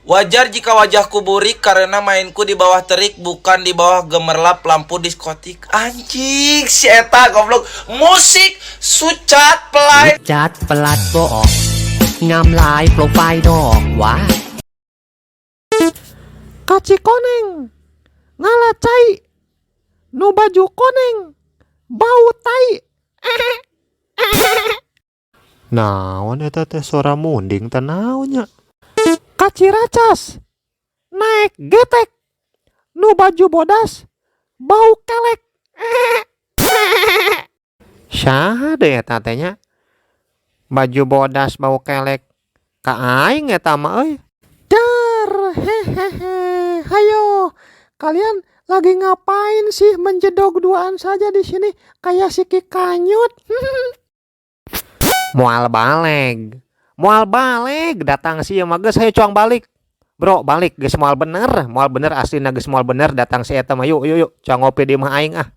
Wajar jika wajahku burik karena mainku di bawah terik, bukan di bawah gemerlap lampu diskotik. Anjing, si eta goblok. Musik sucat play. จัดประหลัดบอกงามหลายโปรไฟล์ดอกว่า Ka Cikoneng ngala cai, nu baju koneng bau tai. Naon eta teh, suara munding teh naon nya? Ka Ciracas naek getek, nu baju bodas bau kelek. Saha deui eta teh nya? Baju bodas bau kelek, ka aing eta mah euy. Dar, hehehe. Hayo, kalian lagi ngapain sih menjedog duaan saja di sini kayak si Kikanyut? Moal baleg. Moal baleg datang sih mah, geus hayu cuang balik. Bro, balik geus moal bener, aslina geus moal bener datang si eta mah. Yuk yuk yuk, cuang ngopi di imah aing ah.